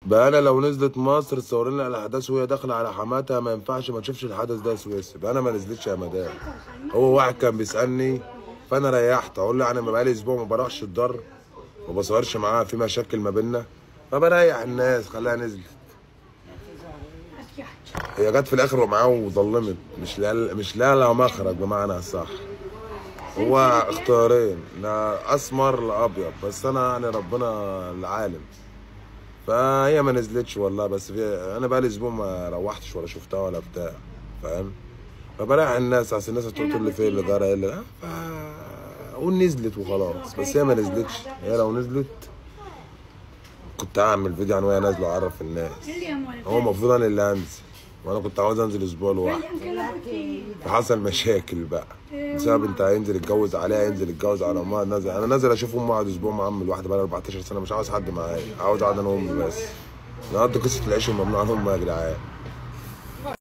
بقى انا لو نزلت مصر تصور لنا الاحداث وهي داخله على حماتها، ما ينفعش ما تشوفش الحدث ده يا سويسي. بقى انا ما نزلتش يا مدام. هو واحد كان بيسالني فانا ريحت، اقول له انا ما بقالي اسبوع ما بروحش الدار، ما بصورش معاها، في مشاكل ما بينا، فبريح الناس خليها نزلت. هي جت في الاخر ومعاه وظلمت، مش لا لها مخرج بمعنى صح. هو اختيارين، لا اسمر لا ابيض، بس انا يعني ربنا العالم. فهي ما نزلتش والله، بس في انا بقى لي اسبوع ما روحتش ولا شفتها ولا بتاع، فاهم؟ فبريح الناس، عشان الناس هتقول لي فين اللي جرى ايه اللي قول نزلت وخلاص. بس هي ما نزلتش. هي لو نزلت كنت هعمل فيديو عن وهي نازله واعرف الناس. هو المفروض انا اللي انزل، وانا كنت عاوز انزل اسبوع لوحدي، فحصل مشاكل بقى بسبب انت هينزل يتجوز عليها، ينزل يتجوز على امها. نازل انا نازل اشوف امي، اقعد اسبوع مع امي لوحدي بقى 14 سنة، مش عاوز حد معايا، عاوز اقعد انا وامي بس. نقضي قصة العيش الممنوع عن امي يا جدعان.